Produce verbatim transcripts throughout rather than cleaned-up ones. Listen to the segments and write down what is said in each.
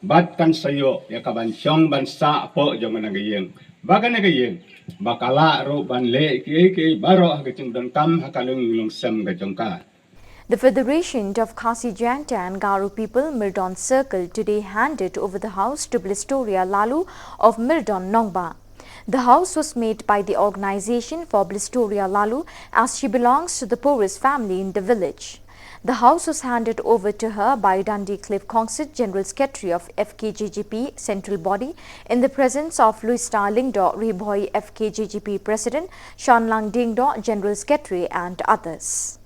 Bad kan sa ïoh ïa ka ban shong ban sah hapoh jong kane ka ïing, ba kane ka ïing ba ka lah ruh ban leh kiei kiei baroh ha ka jingdonkam ha ka longïing longsem ka jong ka. The Federation of Khasi Jaintia and Garo People, Myrdon Circle, today handed over the house to Blistoria Lalu of Myrdon Nongbah. The house was made by the organization for Blistoria Lalu, as she belongs to the poorest family in the village. The house was handed over to her by Dundee Cliff Khongsit, General Secretary of F K J G P Central Body, in the presence of Luistar Lyngdoh Ri Bhoi, F K J G P President, Shanlang Diengdoh, General Secretary, and others.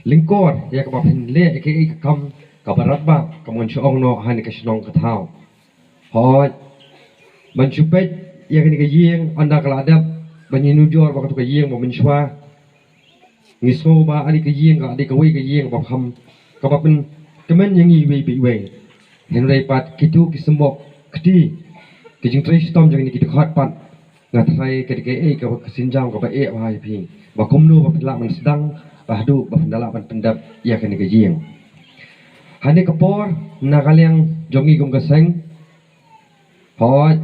Lyngkor ïa kaba phin leh ïa kaei ka kam kaba radbah, ka mon sha ong noh ha kane ka shnong ka thaw. Hooid, ban shu peit ïa kane ka ïing, ynda ka la dep ban ïanujor ba kato ka ïing ba mynshuwa, ngi sngew ba kane ka ïing ka dei kawei ka ïing ba kham, kaba pynkmen ïa ngi iwei pa iwei. Hynrei pat kito ki symboh kti, ki jingtrei shitom jong kine ki dkhot pat, nga tharai ka dei kaei kaba ka sienjam kaba eh bha ïa phi, ba kumno ba phin lah ban sdang ba haduh ba phin da lah ban pyndep ïa kane ka ïing. Ha kane ka por, na ka liang jong ngi kum ka seng, hooid,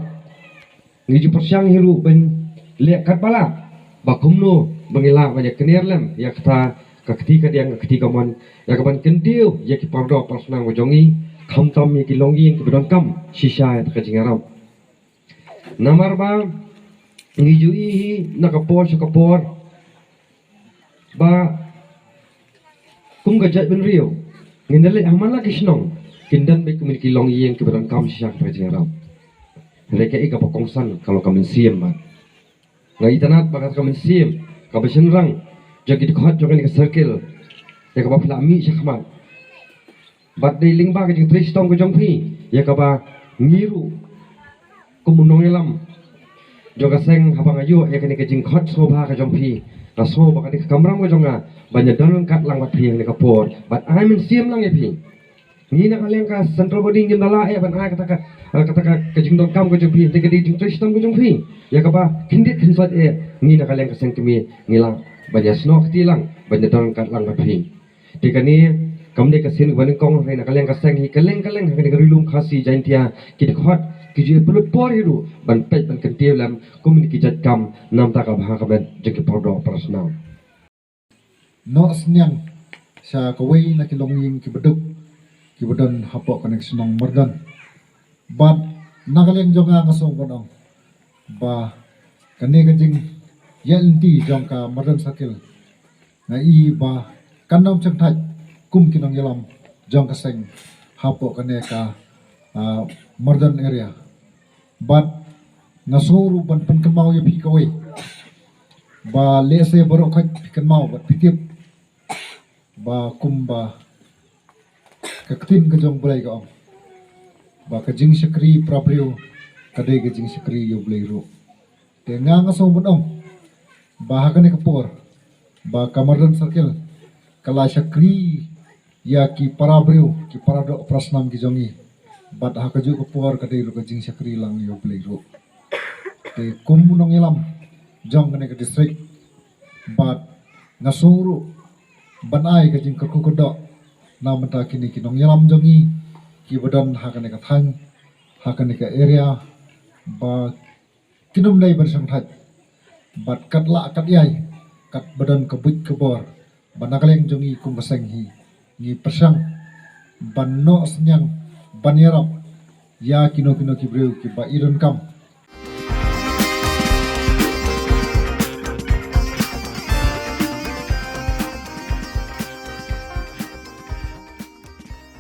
ngi ju pyrshang hi ruh ban leh katba lah ba kumno ba ngi lah ban ïakner lem ïa kata ka kti kadiang, ka kti kamon, ïa kaban kyntiew ïa ki paradoh parasnam ka jong ngi, khamtam ïa ki longïing kiba donkam shisha ïa ka jingïarap. Namar ba ngi ju ïohi na ka por sha ka por ba kum ka jaitbynriew, ngin da leit ha man la ki shnong, kin don beit kumne ki longïing kiba donkam shisha ka jingïarap. Hynrei kaei kaba kongsan ka long ka mynsiem bad. Nga itynnad ba kata ka mynsiem kaba shynrang jong ki dkhot jong kane ka circle, ïa kaba phi la mih shakhmat. Bad dei lyngba ka jingtrei shitom ka jong phi, ïa kaba ngi ruh kum u nongïalam jong ka seng, haba nga ïoh ïa kane ka jingkhot sngewbha ka jong phi, nga sngew ba ka dei ka kamram ka jong nga ban ïadon ryngkat lang bad phi ha kane ka por bad ai mynsiem lang ïa phi. Ngi na ka liang ka central body ngim da lah eh ban ai kata ka, kata ka, ka jingdonkam ka jong phi, te ka dei jingtrei shitom ka jong phi. Ïa kaba khyndiat khynsoit eh, ngi na ka liang ka seng kmie ngi lah ban ïasnoh kti lang, ban ïadon ryngkat lang bad phi. Te kane kam dei ka sien kaba nyngkong, hynrei na ka liang ka seng hi kylleng kylleng ha kane ka Ri Lum Khasi Jaintia, ki dkhot ki ju pynlut por hi ruh ban peit ban kyntiew lem kumne ki jait kam na ka bynta ka bha ka met jong ki paradoh parasnam. Noh synñiang sha kawei na ki longïing kiba duk kiba don hapoh kane ka shnong Myrdon. Bad na ka liang jong nga, nga sngew ban ong ba kane ka jingïaid lynti jong ka Myrdon Circle, nga i ba kan ym shym thait kum ki nongïalam jong ka seng hapoh kane ka, ah, Myrdon area. Bad nga sngew ruh ban pynkynmaw ïa phi kawei ba lehse baroh khoit phi kynmaw bad phi tip ba kumba ka ktien ka jong U Blei ka ong ba ka jingshakri para briew ka dei ka jingshakri ïa U Blei ruh. Te nga, nga sngew ban ong ba ha kane ka por ba ka Myrdon Circle ka la shakri ïa ki para briew, ki paradoh parasnam ki jong ngi. Bad ha kajuh ka por ka dei ruh ka jingshakri lang ïa U Blei ruh. Te kum u nongïalam jong kane ka district, bad nga sngew ruh ban ai ka jingkyrkhu kyrdoh na ka bynta kine ki nongïalam jong ngi kiba don ha kane ka thaiñ, ha kane ka area, ba kin ym dei ban shong thait bad kat lah kat ïai, katba don ka buit ka bor, ba na ka liang jong ngi kum ka seng hi ngi pyrshang ban noh synñiang ban ïarap ïa kino kino ki briew kiba i donkam